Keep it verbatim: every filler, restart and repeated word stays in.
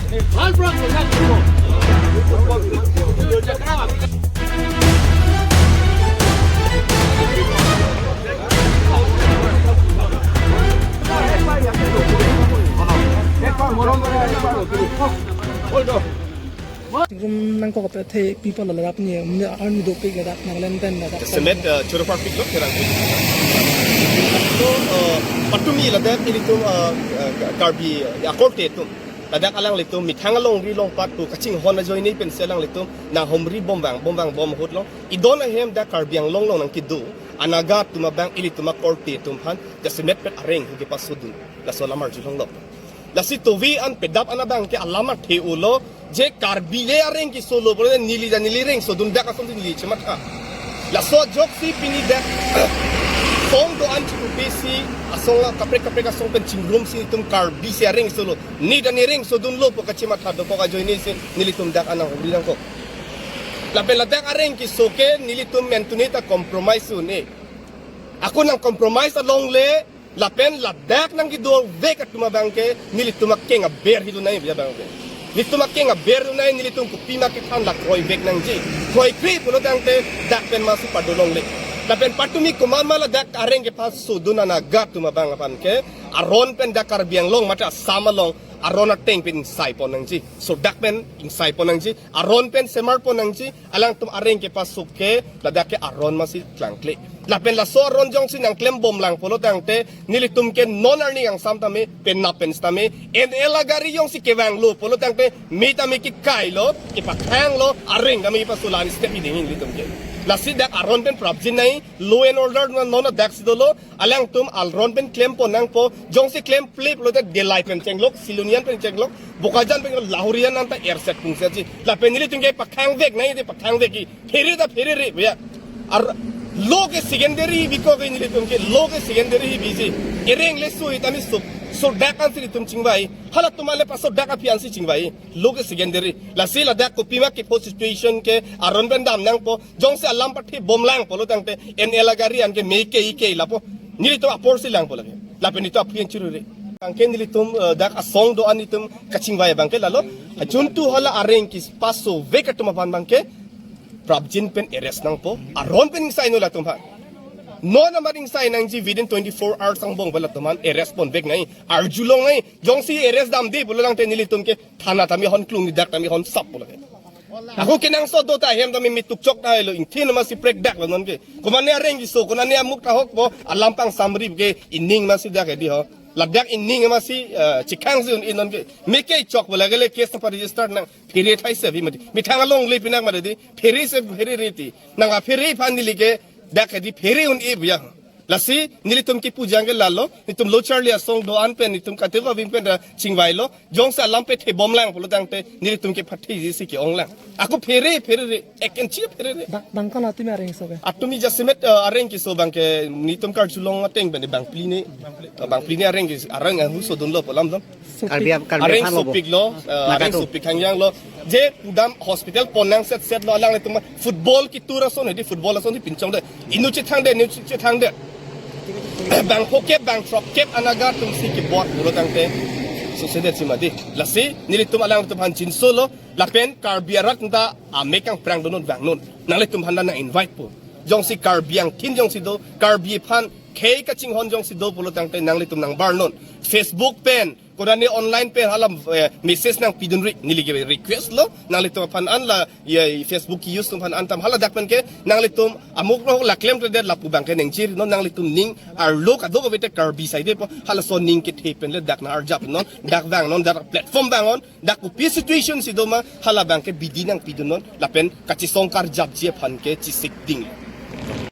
Rum nangkok apet the people la rap ni, um, army dopik la rap, Nagaland pen la rap. Jasemet, uh, Choro Parpik lo, Terang. So, uh, patumi ladak ilitum, uh, uh, Karbi, uh, akorte atum. Ladak alanglitum methang alongri along pat tu kachinghon ajoine pensi alanglitum nanghumri bomvang, bomvang bom ahut lo. Idon ahem dak Karbi Anglong along nangkedo anaga atum abang ilitum akorte atum aphan jasemet pet areng hu kepasodun. Laso alam arjulonglo. Lasi tovi an pedap an abang ke alam athe-o lo, je Karbi le areng kesolo pulote neli ta neli reng sodun dak ason neli chematha. Laso ajoksi pini dak asong do-an chikupisi asong la kaprek kaprek asong pen chingrumsi itum Karbi si areng solo. Ne ta ne reng sodunlo pu kachematha dokok ajoinesi nelitum dak an nanghumri nangkok. Lapen ladak areng keso ke nelitum mentune ta compromise un-e. Ako nang compromise alongle, lapen ladak nangkedovek atum abang ke nelitum akeng aber hidunai abang ke. Nelitum akeng aber dunai, nelitum kopima kethan la kroivek nangji. Kroikre pulo tangte dak pen masi padolongle. Lapen patumi komatma ladak areng kepasodun anaga atum abang aphan ke aron pen dak Karbi Anglong mate Assam along aron ateng pen ingsaipon nangji. Sodak pen ingsaipon nangji. Aron pen semarpon nangji. Alangtum areng kepaso ke ladak ke aron masi klangkle. Lapen laso aron jongsi nangklem bomlang pulo tangte nelitum ke non arni angsam tame penap pen sitame N L agari jongsi kevanglo pulo tangte me tame kekailo, kepakhanglo, areng tame kepasolan step iding nelitum ke. Lasi dak aron pen prapjin nai, law and order non non dak si dolo, alangtum aron pen klempon nangpo, jongsi klemple pulote Delai pen chenglok, Silonijan pen chenglok, Bokajan pen, Lahorijan anta erset pungsetji. Lapen nelitum ke pakhangvek nai, de pakhangvekji. Phere ta pherere, bhaiya. Ar law ke secondary bikok ke nelitum ke, law ke secondary biji. Ereng le sui tame so, sodak ansi nelitum chingvai. Halatum ale pasodak aphi ansi chingvai. Law ke secondary. Lasi ladak kopima kepo situation ke aron pen dam nangpo. Jongsi alam pathe bomlang pulo tangte N L agari an ke me ke ike lapo. Nelitum aporsi langpo lake. Lapen nelitum aphi an chirure. Abang ke nelitum, eh, dak asong do-an nelitum kachingvai abang ke lalo. Juntu hala areng kepasovek atum aphan abang ke prapjin pen arrest nangpo. Aron pen ingsaino latum aphan. Non amat ingsai nangji, within twenty-four hours angbong pen latum aphan arrest ponvek nai. Arjulong nai. Jongsi arrest damde pulo tangte nelitum ke thana tame hon klung, dak tame hon sap pulo ke. Ako kenangsot do ta ahem tame me tukchok tahai lo, ingthin masi prekdak lo non ke. Komane areng keso, konane amuk ta hokpo, alam pangsamri ke ining masi dak hedi ho. Ladak ining masi, eh, chikhangsi un-e non ke. Me ke chokpo lake le case ta pa-register nang. Phere thai se bi mati. Methang alongle pinak mati di. Phere se pherere ti. Nang aphere aphan neli ke dak hedi phere un-e bhaiya. Lasi nelitum kepujang ke lalo, nelitum lo charli asong do-an pen, nelitum kateva ving pen ra chingvailo, jongsi alam pathe bomlang pulo tangte, nelitum ke pathe ji si ke-onglang. Ako phere, pherere, ekenchi pherere. Bang, bang kono atumi areng so ke? Atumi jasemet, eh, areng keso abang ke, nelitum karjulong ateng pen bang phli ne, bang phli ne areng ke, areng ahu sodunlo pu alam dam. Karbi, Karbi Areng aphan lo bo. Sopiklo, eh, areng Makatum. Sopik hangjanglo. Je pudam hospital pon nangsetsetlo, alanglitum football ketur ason hedi, football ason si pinchongde. Inut chethangde, inut chethangde. Bang phokep, bang throkkep anaga atum si kebor pulo tangte. Succeeded si mati. Lasi, nelitum alangtum aphan chinsolo, lapen Karbi arat anta amek kangprang donon vangnon. Nanglitum aphan nang-invite po. Jongsi Karbi angthin jongsi do, Karbi aphan khei kachinghon jongsi do pulo tangte nanglitum nangbarnon. Facebook pen, konane online pen hala, eh, message nangpidunri, neli ke request lo, nanglitum aphan an la, ya, Facebook ke-use atum aphan an tam hala dak pen ke, nanglitum amuk lo la klemkledet lapu abang ke nengchirnon, nanglitum ning arlo kadokave te Karbi saidepo, halaso ning kethe pen le dak nang-arjapnon, dak vangnon, dak platform vangon, dak kopi situation si doma, hala abang ke bidi nangpidunnon, lapen kachisong karjapji aphan ke chisikding.